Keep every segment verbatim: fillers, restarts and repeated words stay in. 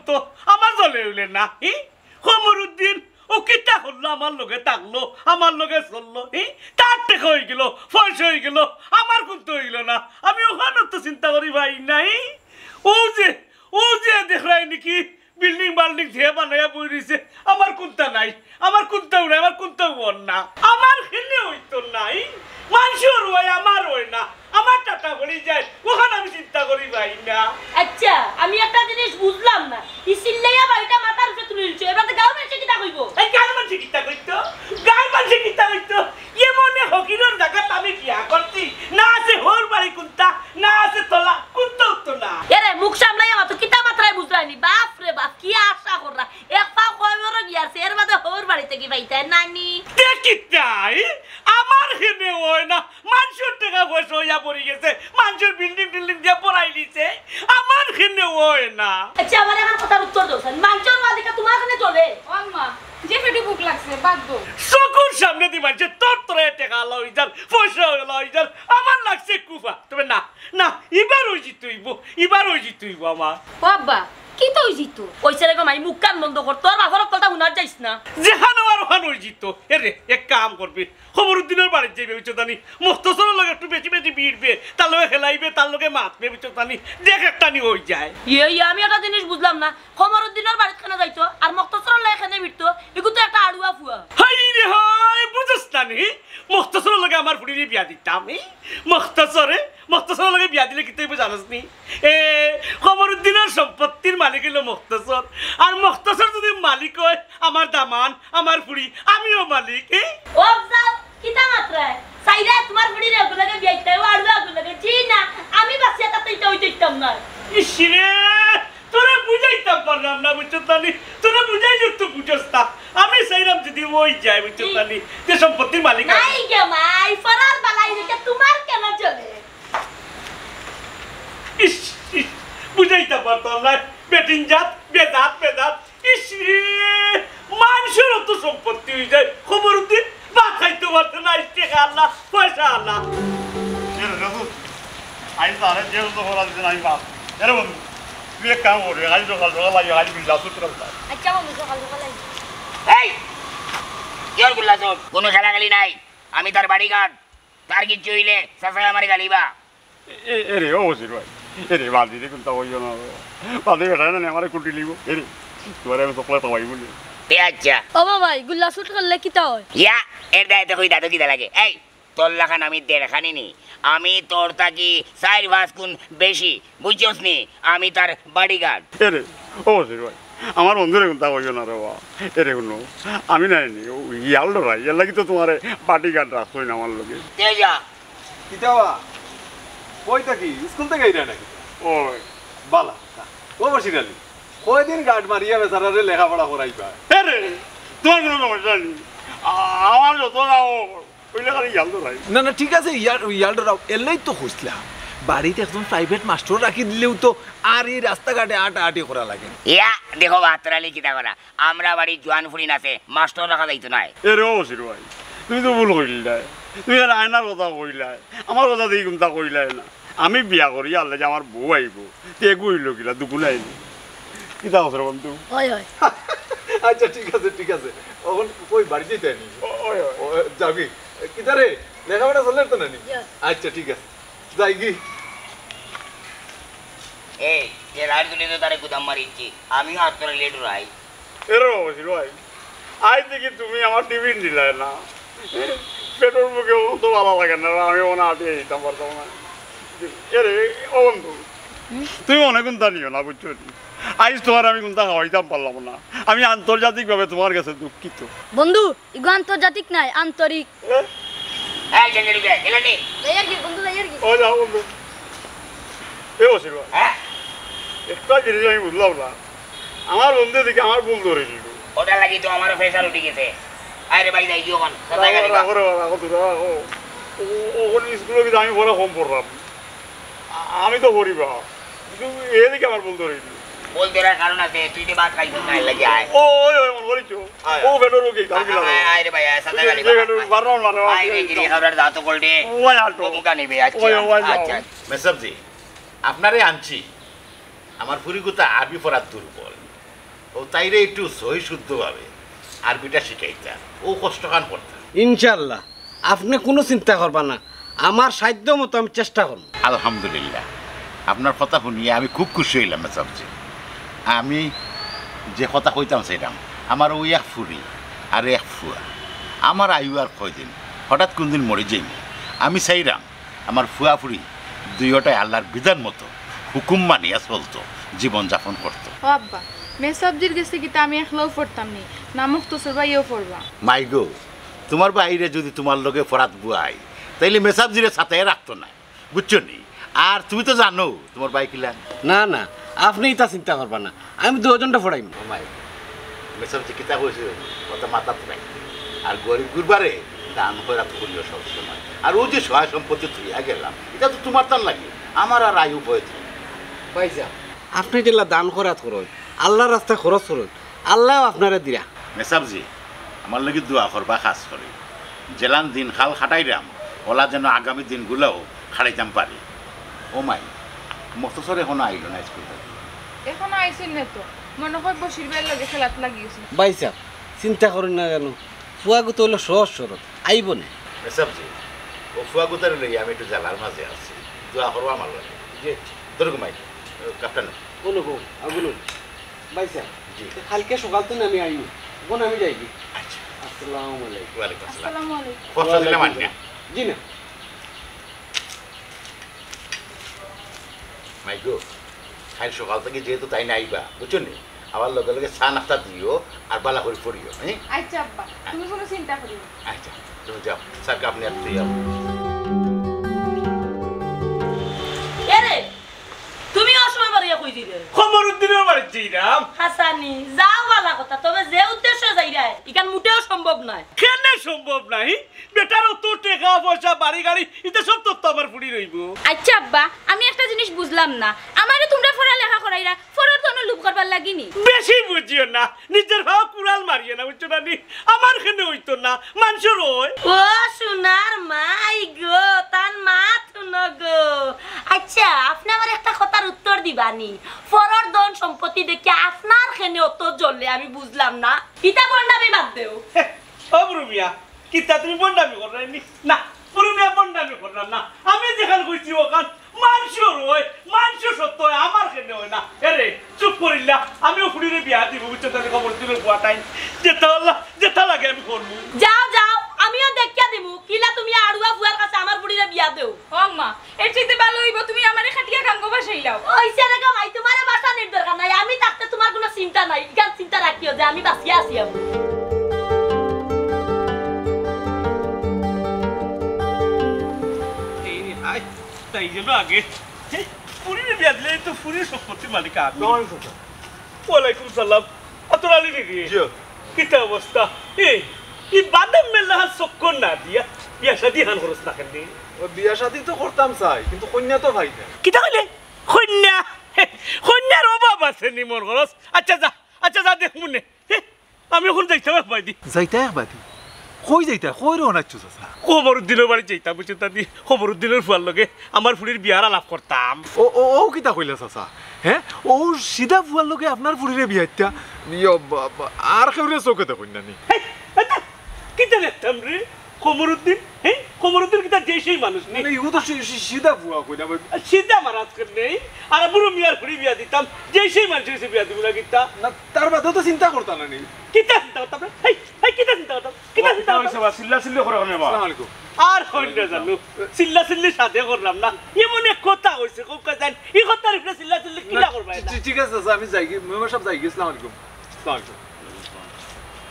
তো, আমার জলে উলে না, হি? কমরুদ্দিন, ও কিতা করলো? আমার লগে থাকলো, আমার লগে চললো, হি? তার টেকা অইগেলো, পয়সা অইগেলো, আমার কুন্তা অইলো না। আমি অখানর তো চিন্তা করি পাই নাই। ও যে, ও যে দেখরায় নি কি, বিল্ডিং বাল্ডিং যে বানাইয়া বই রইছে, আমার কুন্তা নাই, আমার কুন্তাও নাই, আমার কুন্তাও অর না। আমার কেনে অইতো নাই, মানষর অয়, আমার অয় না, আমার টাটা পড়ি যায়, অখান আমি চিন্তা করি পাই না। আচ্ছা, আমি একটা জিনিস বুঝলাম না, ই চিল্লাইয়া বাড়িটা মাথার উপরে তুলি দিছো, এবার তো গাঁওর মানষে কিতা কইবো? এই গাঁওর মানষে কিতা কইতো? গাঁওর মানষে কিতা কইতো? এমনে ফকিরর জাগাত আমি বিয়া করছি, না আছে হউর বাড়ি কুন্তা, না আছে তলা, কুন্তাও তো না। এরে, মুখ সামলাইয়া মাতো, কিতা মাতরায় বুঝরায় নি? বাপ রে বাপ, কি আশা কররা। এক পাও কবরো গিয়াছে, এর বাদে হউর বাড়ি থাকি পাইতায় নানি। তে কিতাই? আমার কেনে অয় না, মানষর টেকা পয়সা অইয়া পড়ি গেছে, মানষর বিল্ডিং টিল্ডিং দিয়া পড়াই দিছে, আমার কেনে অয় না। আচ্ছা, আমার অখন কথার উত্তর দেও, মানষর বাদিকা তুমার কেনে চলে? ও আম্মা, যে পেটে ভুক লাগছে, বাদ দেও। চকুর সামনেদি মানষে তরতরাইয়া টেকা আলা অই যার, পয়সা আলা অই যার, আমার লাগছে কুফা। তবে না, না, ইবার অইযিতো অইবো, ইবার অইযিতো অইবো আমার। ও আব্বা, কিতা অইযিতো? অইছে রে গো মাই, মুখ কান বন্ধ কর, তোর বাপর অকলতা হুনার যাইস না। যেখান অওয়ার অখান অইযিতো। এরে, এক কাম করবি, কমরুদ্দিনর বাড়িত যাইবে, বুঝছো তানি? মখতসরর লগে একটু বেশি বেশি ভিড়বে, তার লগে খেলাইবে, তার লগে মাতবে, বুঝছো তানি? দেখ একটানি অই যায়। ইয়ে, ইয়ে, আমি একটা জিনিস বুঝলাম না, কমরুদ্দিনর বাড়িত কেনে যাইতো, আর মখতসরর লগে কেনে ভিড়তো, ইগু তো একটা আড়ুয়া ফুয়া। হায় রে হায়, বুঝছ না নি? মখতসরর লগে আমার ফুড়িরে বিয়া দিতাম, ই? মখতসরে, মখতসরর লগে বিয়া দিলে কিতা অইবো জানোস নি? এ, কমরুদ্দিনর সম্পত্তির মালিক অইলো মখতসর, আর মখতসর যদি মালিক অয়, আমার দামান, আমার ফুড়ি, আমিও মালিক, এ? ও আফজাল, কিতা মাতরায়? চাইরায় তুমার ফুড়িরে অগুর লগে বিয়া দিতায়, ও আড়ুয়া অগুর লগে। জি না, আমি বাঁচিয়া থাকতে ইতা অইতে দিতাম না। ইস রে, তোরে বুঝাইতাম পারলাম না, বুঝছো তানি? তোরে বুঝাইলে তো বুঝস না। আমি চাইরাম যদি অই যায়, বুঝছো তানি? যে সম্পত্তির মালিক আমি। নাই গে মাই, ফরার বালাই রেখে তুমার কেনে চলে? ইস, ইস, বুঝাইতাম পারতাম না। বেটিন জাত, বেজাত, বেজাত। ইস রে, মানষর অত সম্পত্তি অই যায়, কমরুদ্দিন ভাত খাইতো পারতো না, ইস টেকা আলা, পয়সা আলা। এরে রাসুল, আইজ তারে যে যত করা দিছে আমি বাদ। এরে বন্ধু, তুই এক কাম কর, আইজ সকাল সকাল আইয়া, আইজ বিল্লা সূত্র কথা। আচ্ছা বন্ধু, সকাল সকাল আইজ। এই, কিওর গুল্লা সব? কোনো খেলাখেলি নাই, আমি তার বাডিগার্ড। তার কিচ্ছু অইলে চাচায় আমারে গালিবা। এ, এ রে, ও বসির ভাই, এ রে, বাদ দিতে কুন্তা অইও না। বাদে বেটায় না নে আমারে কুটি লিবো। এ রে, তুমারে আমি চকলেট খাওয়াইমু নে। এ আচ্ছা। ও বাবাই, গুল্লা শুট করলে কিতা অয়? ইয়া, এর দায় তো কই দাদু কিতা লাগে? এই, তোর লাখান আমি দেড়খানি নি। আমি তোর থাকি চাইর পাঁচ গুণ বেশি, বুঝছস নি? আমি তার বাডিগার্ড। এ রে, ও বসির ভাই, আমার বন্ধুরে কুন্তা কইও না রে বা। এরে হুনো, আমি নাই নি, ও ইয়াল ডরাই, এর লাগি তো তুমারে বাডিগার্ড রাখছইন আমার লগে। তে যা। কিতা বা? কই থাকি? স্কুল থাকি আইরা নাকি? ওই। বালা। ও বসির আলী, কয়দিন গার্ড মারিয়া বেচারারে লেখাপড়া করাইবা? এ রে, তুমার কোনো সমস্যা নাই। আ-, আমার যত না ও, অইলে খালি ইয়াল ডরাই। না, না, ঠিক আছে, ইয়াল, ইয়াল ডরাও। এলেই তো কইছলা। বাড়িত একজন প্রাইভেট মাস্টর রাখি দিলেও তো আর ই রাস্তাঘাটে আটাআটি করা লাগে না। ইয়া, দেখো, বাহাত্তর আলী কিতা করা। আমরা বাড়িত জোয়ান ফুড়িন আছে, মাস্টর রাখা যাইতো নায়। এ রে, ও বসির ভাই, তুমি তো ভুল কইলায়। তুমি আর আয়নার কথা কইলায়, আমার কথা দেখি কুন্তা কইলায় না। আমি বিয়া করি, আল্লাহ যে আমার বউ আইবো, তে এগু অইলো কিলা, দুগুণ আইবো। কিতা কস রে বন্ধু? অয়, অয়। আচ্ছা, ঠিক আছে, ঠিক আছে। অখন কই বাড়িত যাইতায় নি? ও, অয়, অয়। ও, যাবি? কিতা রে? লেখাপড়া চলের তো না নি? ইয়া। আচ্ছা, ঠিক আছে। যাইগি। এই, যে লাইট তুলি তো তারে গুদাম মারিচ্ছি। আমিও হাত ধরে লেট রাই। এরে বাবা, বসির ভাই, আইজ দেখি তুমি আমার টিফিন দিলায় না। পেটর ভুকে অত ভালা লাগে না, আমি অনো আটিয়া যাইতাম পারতাম না। এরে, ও বন্ধু, তুমি মনে কুন্তা নিও না, বুঝছো নি? আইজ তুমারে আমি কুন্তা খাওয়াইতাম পারলাম না। আমি আন্তর্জাতিকভাবে তুমার গেছে দুঃখিত। বন্ধু, ইগু আন্তর্জাতিক নায়, আন্তরিক। এ? এই যে গেলি গে, গেলি নি? যাইয়ার কি, বন্ধু, যাইয়ার কি? ও যাও বন্ধু। এ বসির ভাই, হ্যাঁ? একটা জিনিস আমি বুঝলাম না। আমার বন্ধু দেখি আমার ভুল ধরি দিল। ওটার লাগি তো আমারও প্রেশার উঠি গেছে। আরে ভাই, যাইগি অখন। কোথায় গেলি বা? রাখো রে, রাখো, দূরে রাখো। ও, ও, অখন স্কুলো কিন্তু আমি পড়া কম পড়লাম। আ-, আমি তো পড়ি বা। কিন্তু এ দেখি আমার ভুল ধরি দিল। ভুল ধরার কারণ আছে, তুই তো ভাত খাইছস না, এর লাগি আয়। ও, ওই, ওই, মনে করিস তো। আয়, ও, আয়। পেটর ভুকে, কালকে আয়, লাগো। আয়, আয় রে ভাই, আয়, সাদা ওই যে, গাড়ি যে, বাবা। বারো, বারো, আয় রে, বারো, গিরি খাবার দাঁত করলে। ও, ভাই, আটো। ও, মুখা নিবে, আচ্ছা। ওই, ওই, আচ্ছা। মেসাবজি, আপনারে আনছি। আমার ফুরিগুতা আরবি পড়াত দুর্বল। ও তাইরে একটু সহি শুদ্ধভাবে আরবিটা শিখাইতা, ও কষ্টখান করতা। ইনশাআল্লাহ, আপনে কুনু চিন্তা করবা না, আমার সাধ্য মতো আমি চেষ্টা করমু। আলহামদুলিল্লাহ, আপনার কথা হুনিয়া আমি খুব খুশি অইলাম মেসাবজি। আমি যে কথা কইতাম চাইরাম, আমার অউ এক ফুরি আর এক ফুয়া, আমার আয়ু আর কয়দিন, হঠাৎ কুনদিন মরি যাইমু। আমি চাইরাম আমার ফুয়া ফুরি দুইওটায় আল্লার বিধান মতো হুকুম মানিয়া চলতো, জীবন যাপন করতো। ও আব্বা, মেসাবজির গেছে কিতা আমি একলাউ পড়তাম নি, না মুক্তসর ভাইও পড়বা? মাই গো, তুমার ভাইরে যুদি তুমার লগে পড়াত বওয়াই, তাইলে মেসাবজিরে সাতাইয়া রাখতো নায়, বুঝছো নি? আর তুমি তো জানো তুমার ভাই কিলা। না, না, আপনে ইতা চিন্তা করবা না, আমি দুইওজনরে পড়াইমু। ও মাই, মেসাবজি কিতা কইছে, অতা মাথাত রাখো। আর গরিব গুরবারে দান খয়রাত করিও সবসময়। আর অউ যে সহায় সম্পত্তি থইয়া গেলাম, ইটা তো তুমার তান লাগি, আমার আর আয়ু বয়স। ভাইসাব, আপনে যেলা দান খয়রাত করইন, আল্লার রাস্তায় খরচ করইন, আল্লায়ও আপনারে দিরা। মেসাবজি, আমার লাগি দোয়া করবা খাছ করি। যেলান দিনকাল খাটাইরাম, অলা যেন আগামী দিনগুলাও খাটাইতাম পারি। ও মাই, মস্তসর এখনো আইলো না স্কুল থাকি? এখনো আইছিল না তো, মনো কয় বশির ভাইর লগে খেলাত লাগি গেছে। ভাইসাব, চিন্তা করইন না যেন, ফুয়াগুতা অইলো সহজ সরল, আইবো নে। মেসাবজি, অউ ফুয়াগুতারে লইয়া আমি একটু জ্বালার মাঝে আছি, দোয়া করবা আমার লাগি। জি। ধরো গো মাই, কাপটা নেও। অনো গো, আগুন। ভাইসাব, জি। তে কাইলকে সকাল থাকি আমি আইমু। অখন আমি যাইগি। আচ্ছা। আসসালামু আলাইকুম। ওয়ালাইকুম আসসালাম। আসসালামু আলাইকুম। কষ্ট দিলাম আন্টি। জি না। মাই গো, কাইল সকাল থাকি যেহেতু তাইন আইবা, বুঝছো নি? আমার লগে লগে চা নাস্তা দিও, আর ভালা করি পড়িও, হ্যাঁ? আচ্ছা আব্বা, তুমি কুনু চিন্তা করিও না। আচ্ছা, তুমি যাও, চা কাপ নিয়া আও। এরে, তুমি অউ সময় বারইয়া কই দিলে? কমরুদ্দিনর বাড়িত যাইরাম। হাছানি, যাও ভালা কথা, তবে যে উদ্দেশ্যে যাইরায়, ইখান মুটেও সম্ভব নায়। কেনে সম্ভব নায়? বেটার অত টেকা পয়সা, বাড়ি গাড়ি, ইতা সব তো আমার ফুড়ির অইবো। আচ্ছা আব্বা, আমি একটা জিনিস বুঝলাম না, আমারে তুমরা পড়ালেখা করাইরায়, পরর ধনো লোভ করবার লাগি নি? বেশি বুঝিও না, নিজর পাও কুড়াল মারিও না, বুঝছো না নি? আমার কেনে অইতো না, মানষর অয়। ও সোনার মাই গো, তান মাত হুনো গো। আচ্ছা, আপনে আমারে একটা কথার উত্তর দিবা নি? পরর ধন সম্পত্তি দেখিয়া আপনার কেনে অত জ্বলে আমি বুঝলাম না। ইতা ভন্ডামি বাদ দেও। হে, ও বুরু মিয়া, কিতা তুমি ভন্ডামি কররায় নি? না, বুরু মিয়া ভন্ডামি কররাম না। আমি যেখান কইছি অখান মানষর অয়, মানষর সত্য অয়, আমার কেনে অয় না। এরে, চুপ করিল্লা, আমিও ফুড়িরে বিয়া দিমু, বুঝছো? তাইলে কমরুদ্দিনর ফুয়াটাইন। যেতা লাগে আমি করমু। যাও, যাও, আমিও দেখিয়া দিমু, কিলা তুমি আড়ুয়া ফুয়ার কাছে আমার ফুড়িরে বিয়া দেও। ও আম্মা, এর চাইতে ভালা অইবো তুমি আমারে খাটিয়া গাঙ্গো ভাসাইলাও। অইছে রে গো মাই, তুমারে ভাসানির দরকার নাই, আমি থাকতে তুমার কুনু চিন্তা নাই, ইখান চিন্তা রাখিও যে আমি বাচিয়া আছি আমি। এই রে হায়, তাই যেন আগে, হে, ফুড়িরে বিয়া দিলে তো ফুড়ির সম্পত্তির মালিক আমি। ওয়ালাইকুম সালাম। আতর আলী রে। জি। কিতা অবস্থা? এ, ই বাদাম মেলা চক্কর না দিয়া বিয়া শাদি হান করস না কেনে? ও বিয়া শাদি তো করতাম চাই, কিন্তু কইন্যা তো পাই না। কিতা কইলে? কইন্যা? কইন্যার অভাব আছে নি মনো করস? আচ্ছা যা, আচ্ছা যা দেখমুনে। হে, আমি অখন যাইতাম এক বায়দি। যাইতা এক বায়দি? কই যাইতা? কই রওনা দিছো চাচা? কমরুদ্দিনর বাড়িত যাইতাম, বুঝছো নি? কমরুদ্দিনর ফুয়ার লগে আমার ফুড়ির বিয়ার আলাপ করতাম। ও, ও, ও কিতা কইলা চাচা? হে? ও সিধা ফুয়ার লগে আপনার ফুড়িরে বিয়া দিতা? ইয়ো বাবা, আর কেউরে চউখে দেখইন না নি? হেই, আচ্ছা, কিতা দেখতাম রে? কমরুদ্দিন? হে? কমরুদ্দিন কিতা যেই সেই মানুষ নি? না, ইগু তো সি-, সি-, সিধা ফুয়া কইরা ভাই। আর সিধা মারাজ করে নেই। আর বুরু মিয়ার ফুড়ি বিয়া দিতাম, যেই সেই মানুষ অইছে বিয়া দিমু না কিতা? না, তার বাদেও তো চিন্তা করতা না নি? কিতা চিন্তা করতাম রে? হেই, হেই, কিতা চিন্তা করতাম? কিতা চিন্তা করতাম? চিল্লা চিল্লি করে কেনে বা? আসসালামু আলাইকুম। আর কইন না জানু, চিল্লা চিল্লি সাধে করলাম না। এমন এক কথা কইছে, খুব কইছেন, ই কথার উপরে চিল্লা চিল্লি কিলা করবা এটা? ঠিক আছে চাচা, আমি যাইগি, মেম্বার সাব যাইগি, আসসালামু আলাইকুম। আসসালামু আলাইকুম।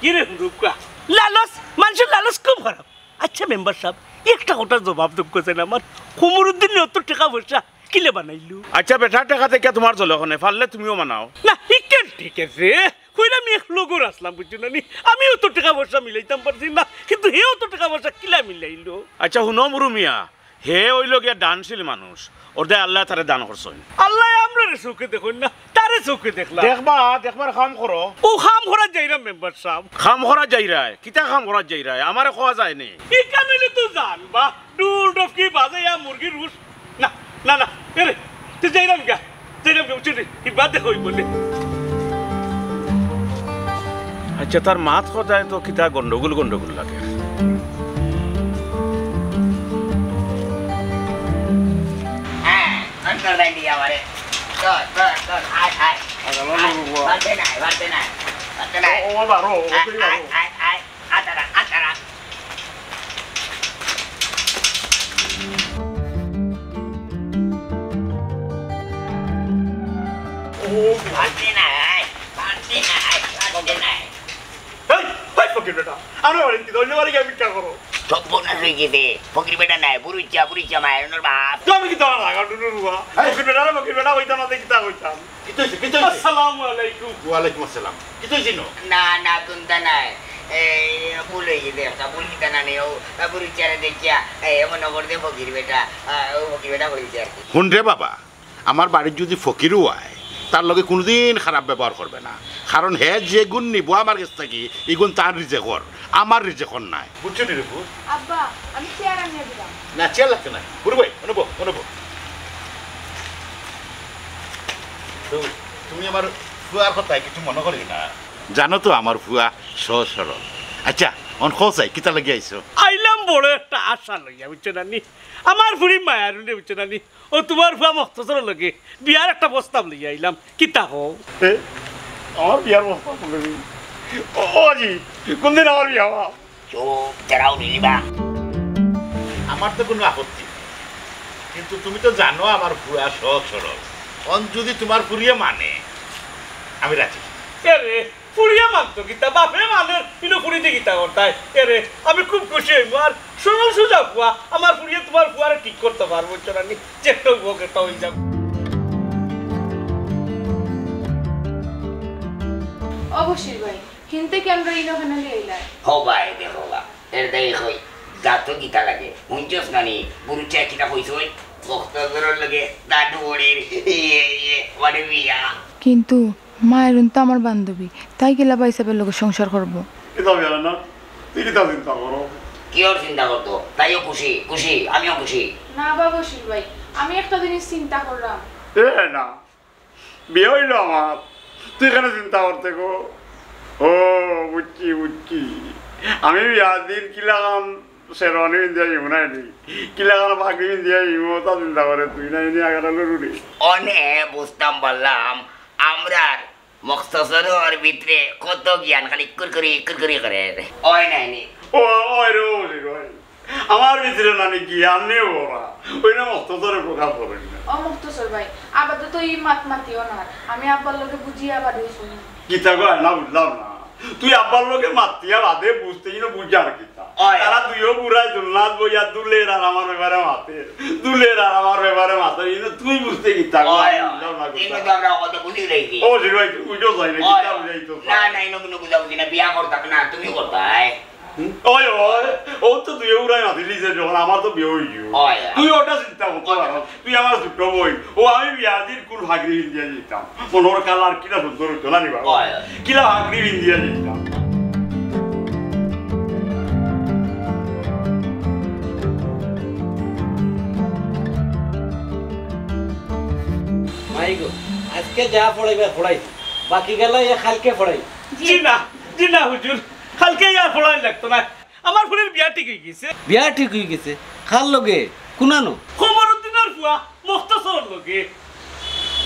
কিরে হুরুক্কা? লালচ, মানষর লালচ খুব খারাপ। আচ্ছা মেম্বার সাব, একটা কথার জবাব দেউক্কা চাইন আমার, কমরুদ্দিনে অত টেকা পয়সা কিলা বানাইলো? আচ্ছা বেটা, টেকা দেখিয়া তুমার জ্বলে কেনে, পারলে তুমিও বানাও। না, ইখান ঠিক আছে, কইরা আমি এক লগর আছলাম, বুঝছো না নি? আমিও তো টেকা পয়সা মিলাইতাম পারছি না, কিন্তু হেও তো টেকা পয়সা কিলা মিলাইলো? আচ্ছা হুনো বুরু মিয়া, হে অইলো গিয়া দানশীল মানুষ, অর দায় আল্লায় তারে দান করছইন। আল্লায় আমরারে চউখে দেখইন না, তারে চউখে দেখলা। দেখবা, দেখবার কাম করো। ও কাম করাত যাইরাম মেম্বার সাব। কাম করাত যাইরায়? কিতা কাম করাত যাইরায়? আমারে কওয়া যায় নি? ইখান অইলে তো জানবা, ঢুল ঢপকি বাজাইয়া মুরগির রুস। না, না, না, এরে, তুই যাইরাম গা, যাইরাম গা, উঠে রে, ই বাদে কই বলে। আচ্ছা, তার মাত কথায় তো কিতা গন্ডগোল গন্ডগোল লাগে। হ্যাঁ, অন্তর ভাই দিয়া আমারে। ধর, ধর, ধর, আয়, আয়। আয়, বাড়তে নাই, বাড়তে নাই, বাড়তে নাই। ও, ও, বারো, ও, আয়, তুই বারো। আয়, আয়, আয়। আতারা, আতারা। ও, বাড়তে নাই, বাড়তে নাই, বাড়তে নাই। এই, এই ফকির বেটা, আমরা বাড়ি কি ধরলে বাড়ি গিয়ে ভিক্ষা করো? সব বোনাস হয়ে গেছে। ফকির বেটা নাই, বুরুইচ্চা, বুরুইচ্চা মায়ের ওনার বাপ। তো আমি কি তোমার লাগা টুটুর বুয়া? এই। ফকির বেটা, ফকির বেটা হইতাম না, দেখি তা হইতাম। কিতা অইছে? কিতা অইছে? আসসালামু আলাইকুম। ওয়ালাইকুম আসসালাম। কিতা অইছে নো? না, না, কুন্তা নাই। এই, ভুল হয়ে গেছে একটা, ভুল কিতা না নেই। ও, বুরুইচ্চারে দেখিয়া, এই, মনে করে দে ফকির বেটা, আহ, ও ফকির বেটা হয়েছে আর কি। হুন রে বাবা, আমার বাড়িত যুদি ফকিরও আয়, তার লগে কুনুদিন খারাপ ব্যবহার করবে না, কারণ হে যে গুণ নিবো আমার গেছ থাকি, ই গুণ তার রিজেকর, আমার রিজেকর নায়। বুঝছো নি রে পুত? আব্বা, আমি চেয়ার আনিয়া দিলাম। না, চেয়ার লাগতো নায়। বুরু ভাই, অনো বও, অনো বও। তো, তুমি আমার ফুয়ার কথায় কিছু মনো করিও না। জানো তো আমার ফুয়া সহজ সরল। আচ্ছা, অন কও চাই, কিতা লাগি আইছো? আইলাম বড় একটা আশা লইয়া, বুঝছো না নি? আমার ফুড়ি মায়ারুনে, বুঝছো না নি? ও তুমার ফুয়া মখতসরর লগে বিয়ার একটা প্রস্তাব লইয়া আইলাম, কিতা কও? এ, আমার বিয়ার প্রস্তাব লইয়া? ও, ও জি, কুনদিন আমার বিয়া অইবো? চুপ, তেরাও নিলিবা। আমার তো কুনু আপত্তি নাই, কিন্তু তুমি তো জানো আমার ফুয়া সহজ সরল। অন যুদি তুমার ফুড়িয়ে মানে, আমি রাজি। এরে, ফুড়িয়ে মানতো কিতা, বাপে মানের, ইনো ফুড়িতে কিতা করতায়? এরে, আমি খুব খুশি অইমু। আর সরল সুজা ফুয়া, আমার ফুড়িয়ে তুমার ফুয়ারে ঠিক করতো পারবো, বুঝছো না নি? যে একটা হোক, একটা অই যাক। অবশ্যই ভাই, হিনতে কি আমরা ইনো কেনে লইয়া আইলায়? হো ভাই, দেখো বা, এর দেই কই, যা তো কিতা লাগে, হুনছস না নি? বুরুইচ্চায় কিতা কইছে ওই? মখতসরর লগে দাদু বড়ির, ইয়ে, ইয়ে, মানে বিয়া। কিন্তু মায়েরুন তো আমার বান্ধবী, তাই কিলা ভাইসাবর লগে সংসার করবো? কিতা বিয়া না? তুই কিতা চিন্তা করো? কিওর চিন্তা করতো? তাইও খুশি, খুশি, আমিও খুশি। না বাবা বশির ভাই, আমি একটা জিনিস চিন্তা করলাম। এ না, বিয়া অইলো আমার, তুই কেনে চিন্তা করতে গো? ও, বুঝছি, বুঝছি। আমি বিয়ার দিন কিলাখান শেরওয়ানি পিন্দিয়া আইমু না নি? কিলাখান পাগড়ি পিন্দিয়া আইমু, তা চিন্তা করে তুই না, এনে আগাটা লড়ু রে। অনে বুঝতাম পারলাম, আমরার মখতসরর ভিতরে কত জ্ঞান খালি কুরকুরি, কুরকুরি করে। অয় নায় নি? ও, অয় রে, অয় রে, অয়। আমার ভিতরে নানি জ্ঞানে ভরা। ওই না মখতসরে প্রকাশ করেন না। ও মখতসর ভাই, আপাতত ই মাত মাতিও না। আমি আব্বার লগে বুঝিয়া বাদে শুনি। কিতা কয় না বুঝলাম না। তুই আব্বার লগে মাতিয়া বাদে বুঝতে কিন্তু বুঝার কিতা? অয়। তারা দুইও বুড়ায় দুলনাত বইয়া দুলের আর আমার ব্যাপারে মাতের। দুলের আর আমার ব্যাপারে মাতের। কিন্তু তুই বুঝতে কিতা কয়? অয়, অয়। বুঝলাম না এই কিতা। মধ্যে আমরা কথা বুঝি রইছি। ও, জিরু ভাই, তুই বুঝো যাই না, অয়। কিতা বুঝাই তো? না, না, ইনো কুনু বুঝাবুঝি না, বিয়া করতাম না, তুমি করতায়। হুম? ওই, ওই, ও তো দুইও বুড়ায় মাতিলিছে যখন, আমার তো বিয়া অই গেল। ওই। তুই ওটা চিন্তা করতে পারো, তুই আমার ছোট বইন। ও, আমি বিয়ার দিন কুন পাগড়ি পিন্দিয়া যাইতাম? মনর কালার কিলা সুন্দর অইতো না রে বাবা? ওই। কিলা পাগড়ি পিন্দিয়া যাইতাম? মাই গো, আজকে যা পড়াইবা পড়াই, বাকি গেলা এ কালকে পড়াই। জি না, জি না হুজুর, কালকে আর পড়াই লাগতো না। আমার ফুড়ির বিয়া ঠিক অই গেছে। বিয়া ঠিক অই গেছে? কার লগে? কুনানো? কমরুদ্দিনর ফুয়া মখতসরর লগে।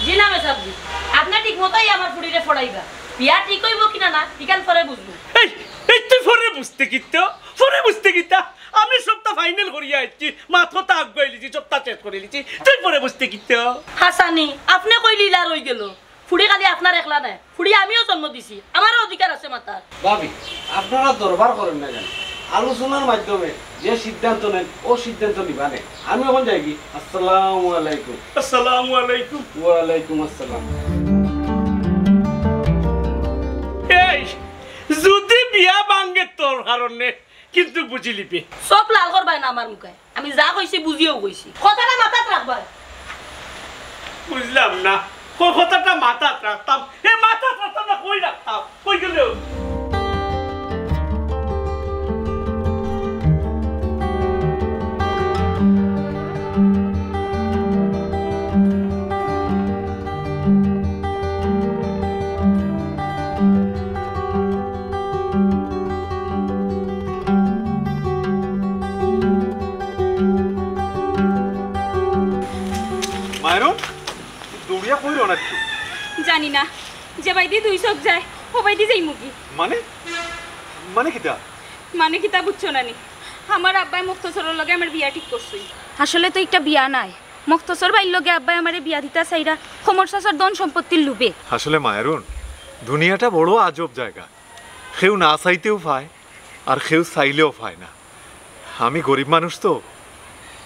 জি না মেসাবজি, আপনে ঠিক মতোই আমার ফুড়িরে পড়াইবা। বিয়া ঠিক অইবো কিনা না, ইখান পরে বুঝমু। এই, এই তুই পরে বুঝতে কিতা? পরে বুঝতে কিতা? আমি সবটা ফাইনাল করিয়া আইছি, মাত কথা আগুয়াইলিছি, সবটা শেষ করিলিছি। তুই পরে বুঝতে কিতা? হাসানি, আপনে কইলে ইলা রই গেল। ফুড়ি খালি আপনার একলা নায়, ফুড়ি আমিও জন্ম দিছি, আমারও অধিকার আছে মাতার। ভাবি, আপনারা দরবার করেন না কেন? আলোচনার মাধ্যমে যে সিদ্ধান্ত নেন, ও সিদ্ধান্ত নিবা নে। আমি এখন যাই কি? আসসালামু আলাইকুম। আসসালামু আলাইকুম। ওয়ালাইকুম আসসালাম। এই, যদি বিয়া ভাঙ্গে তোর কারণে, কিন্তু বুঝিলিবে। চোখ লাল করবায় না আমার মুখে। আমি যা কইছি বুঝিয়াউ কইছি। কথাটা মাথাত রাখবায়। বুঝলাম না। ক-, কথাটা মাথাত রাখতাম। এ মাথাত রাখতাম না, কই রাখতাম? কই গেল? বিয়া কইরো না একটু। জানি না, যে বাইদি দুই চোখ যায়, ও বাইদি যাইমুগি। মানে? মানে কিতা? মানে কিতা বুঝছো না নি? আমার আব্বায় মুক্তসরর লগে আমার বিয়া ঠিক করছইন। আসলে তো একটা বিয়া নায়, মুক্তসর ভাইর লগে আব্বায় আমারে বিয়া দিতা চাইরা কমর চাচার ধন সম্পত্তির লোভে। আসলে মায়ারুন, দুনিয়াটা বড় আজব জায়গা। কেউ না চাইতেও পায়, আর কেউ চাইলেও পায় না। আমি গরিব মানুষ তো,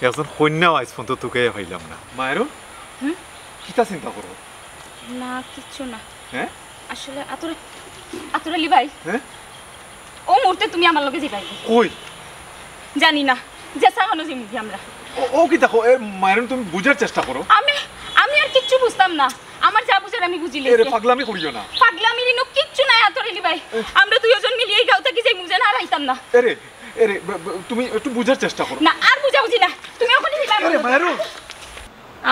একজন কইন্যাও আইজ পর্যন্ত তুকাইয়া পাইলাম না। মায়ারুন, হুম? কিতা চিন্তা করো? না, কিচ্ছু না। হ্যাঁ? আসলে আতর, আতর আলী ভাই, হ্যাঁ? ও মুহূর্তে তুমি আমার লগে যাইবায়। কই? জানি না, যে চাহানো যাইমুগি আমরা। ও, ও কিতা কও? এ, মায়ারুন, তুমি বুঝার চেষ্টা করো। আমি, আমি আর কিচ্ছু বুঝতাম না। আমার যা বুঝার আমি বুঝিলিছি। এরে, পাগলামি করিও না। পাগলামির ইনো কিচ্ছু নাই, আতর আলী ভাই। আমরা দুইজন মিলিয়া এই গাঁও থাকি যাইমু, যেন আর আইতাম না। এরে, এরে, ব-, ব-, তুমি একটু বুঝার চেষ্টা করো। না, আর বুঝাবুঝি না। তুমি অখনই যাইবায়। এরে, মায়ারুন।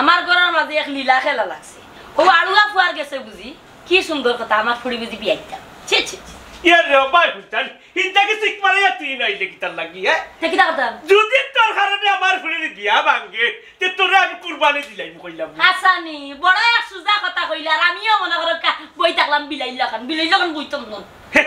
আমার ঘরর মাঝে এক লীলা খেলা লাগছে। ও আড়ুয়া ফুয়ার গেছে বুঝি। কি সুন্দর কথা, আমার ফুড়ি বুঝি বিয়া দিতাম। ছি, ছি, ছি। ইয়ে রে, ও ভাই, হুলতান, ইনতাকে চিক মারাইয়া তুই নাইলে কিতার লাগি, হ্যাঁ? তে কিতা করতাম? যদি তোর কারণে আমার ফুড়ির বিয়া ভাঙ্গে, তে তোরে আমি কুরবানি দিলাইমু কইলাম। হাসানি, বড় এক সুজা কথা কইলে, আর আমিও মনে করো কা-, বই থাকলাম বিলাইর লাখান, বিলাইর লাখান বইতাম না। হে,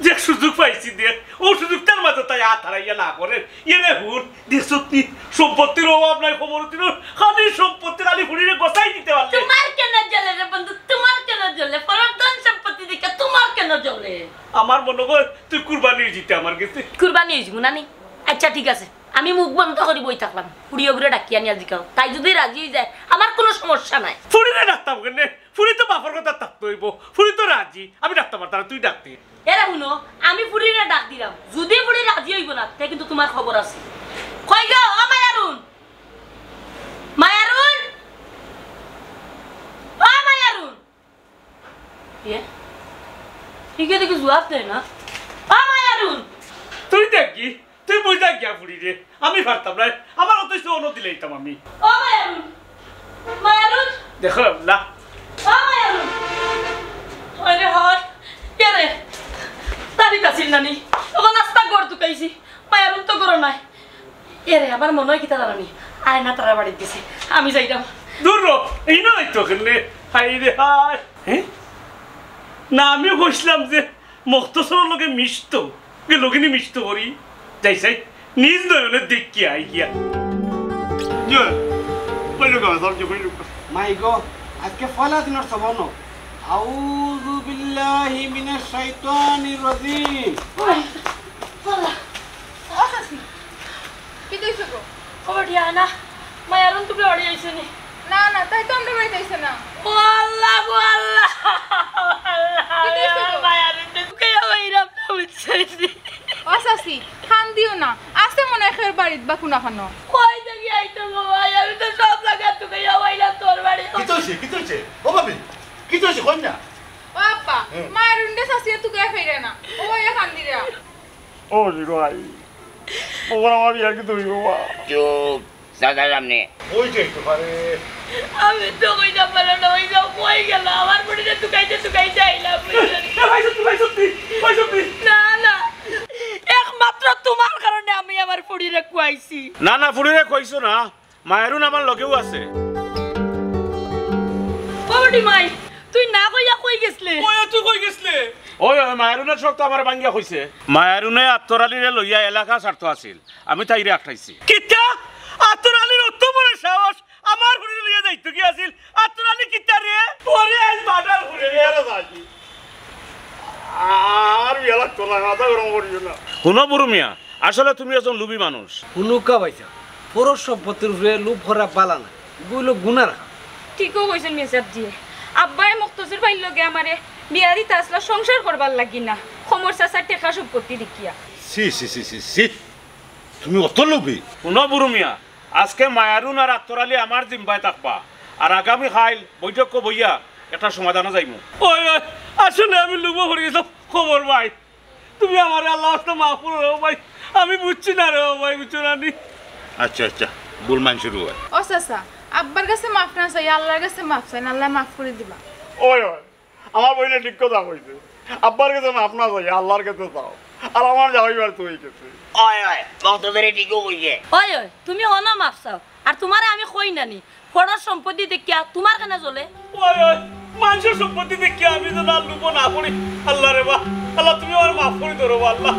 যে সুযোগ পাইছি দে, ও সুযোগটার মাঝে তাই আত হারাইয়া না করে। ইয়ে রে হুন, দেখছত নি, সম্পত্তির অভাব নাই, খবর দিল, খালি সম্পত্তি, খালি ফুড়িরে গছাই দিতে পারলে। তোমার কেনে জ্বলে রে বন্ধু, তোমার কেনে জ্বলে? পরর ধন সম্পত্তি দেখে তোমার কেনে জ্বলে? আমার মনে কর তুই কুরবানি অইযিতে আমার গেছে। কুরবানি অইযিমু নানি? আচ্ছা, ঠিক আছে, আমি মুখ বন্ধ করি বই থাকলাম। ফুড়ি ওগুরে ডাকিয়া নিয়া জিকাও, তাই যদি রাজি অইযায়, আমার কুনু সমস্যা নাই। ফুড়িরে ডাকতাম কেনে? ফুড়ি তো বাপর কথা থাকতে অইবো। ফুড়ি তো রাজি, আমি ডাকতাম পারতাম না, তুই ডাক দে। এরে হুনো, আমি ফুড়িরে ডাক দিলাম, যদি ফুড়ি রাজি অইবো না, তে কিন্তু তোমার খবর আছে। কই গো, ও মায়ারুন? মায়ারুন? ও মায়ারুন? ইয়ে? হিগে দেখি জুয়াব দেয় না। ও মায়ারুন? তুই দেখি, তুই বুঝা গিয়া ফুড়িরে, আমি পারতাম না, আমার অত ইচ্ছে অন্য দিলে দিতাম আমি। ও মায়ারুন, মায়ারুন। দেখো না। ও মায়ারুন। ওরে হয়, কে রে? তারিত আছিল নানি, অখন আস্তা ঘর তুকাইছি, মায়ারুন তো ঘরো নাই। এরে, আমার মনে হয় কিতা জানো নি, আয়না তারার বাড়িত গেছে, আমি যাইরাম। দূর র, এই নয় তো কেনে, হায় রে হায়। হ্যাঁ? না, আমি কইছিলাম যে মখতসরর লগে মিশতো, গে লগিনি মিশতো করি। যাই যাই, নিজ নয়নে দেখি আই গিয়া। ইয়ে, কইলো গো, সব যে কইলো গো। মাই গো, আজকে পয়লা দিনর সবন। আউযু বিল্লাহি মিনাশ শাইতানির রাজিম। আল্লাহ। ও চাচি, কিতা অইছে গো? খবর দিয়া না, মায়ারুন তোমরা বাড়ি আইছে নি? না, না, তাই তো আমরা বাড়িত আইছে না। ও আল্লাহ গো আল্লাহ। কিতা অইছে গো? মায়ারুন তো কে বাইরাম না বুঝছইনি। ও চাচি, কান্দিও না, আছে মনে হয় খের বাড়িত বা কুনাখানো। কই থাকি আইতো গো ভাই, আমি তো সব জাগা তুকাইয়া আইলাম তোর বাড়ি। কিতা অইছে, কিতা অইছে? ও ভাবি, কিতা অইছে, কই না? ও আব্বা, হুম। মায়ারুনরে চাচিয়ে তুকাইয়া পাইরা না, ও ভাইয়া কান্দিরা। ও রে ভাই, ও আমার বিয়ার কি তুমি বাবা? চুপ, দাদা সামনে। ওই যে একটু পারে। আমি তো কইতাম পারলাম না, ওই যাও কই গেল? আমার ফুড়িরে তুকাইতে তুকাইতে আইলাম, বুঝছো নি? এ ভাই, সত্যি, ভাই, সত্যি, ভাই, সত্যি। না, না, একমাত্র তোমার কারণে আমি আমার ফুড়িরে খুয়াইছি। না, না, ফুড়িরে খুয়াইছো না, মায়ারুন আমার লগেউ আছে। ও বেটি মাই, তুই না কইয়া কই গেছলে? ওই, তুই কই গেছলে? ওই, ওই, মায়ারুনের শখ তো আমার ভাঙ্গিয়া কইছে। মায়ারুনে আত্তর আলীরে লইয়া এলাকা ছাড়তো আছিল। আমি তাইরে আটকাইছি। কিতা? আত্তর আলীর অত বড় সাহস? আমার ফুড়িরে লইয়া যাইতো কি আছিল? আত্তর আলী কিতা রে? তোরে আজ মার্ডার করে রে, আরে যাই। আর বিয়া লাগতো না, মাথা গরম করিও না। হুনো বুরু মিয়া, আসলে তুমি একজন লুবি মানুষ। হুনুক্কা ভাইসাব, পরর সম্পত্তির উপরে লোভ করা বালা না, ইগু অইলো গুনার কাম। ঠিকউ কইছইন মেসাবজি। আব্বায় মখতসর ভাইর লগে আমারে বিয়া দিতা আছলা সংসার করবার লাগি না, কমর চাচার টেকা সম্পত্তি দেখিয়া। ছি, ছি, ছি, ছি, ছি। তুমি অত লোভী? হুনো বুরু মিয়া, আজকে মায়ারুন আর আত্তর আলী আমার জিম্মায় থাকবা, আর আগামী কাইল বৈঠক বইয়া একটা সমাধানো যাইমু। ওই, ওই, আসলে আমি লুবো পড়ি গেছলাম, কমর ভাই। তুমি আমারে আল্লার ওয়াস্তে মাফ করি দেও ভাই, আমি বুঝছি না রে ভাই, বুঝছো না নি? আচ্ছা, আচ্ছা, ভুল মানষর অয়। ও চাচা, আব্বার গেছে মাফ না চাই, আল্লার গেছে মাফ চাইন, আল্লায় মাফ করি দিবা। ওই, ওই, আমার বইনে ঠিক কথা কইছে, আব্বার গেছে মাফ না চাই, আল্লার গেছে চাও, আর আমার যাওয়াইবার তো অই গেছে। ওই, ওই, মখতসরে ঠিকউ কইছে। ওই, ওই, তুমি হনো মাফ চাও, আর তোমারে আমি কই না নি, পরর সম্পত্তি দেখিয়া তোমার কেনে জ্বলে? ওই, ওই, মানষর সম্পত্তি দেখিয়া আমি যেন আর লোভো না করি। আল্লাহ রে বা, আল্লাহ, তুমি আমারে মাফ করি দেও রে বা, আল্লাহ।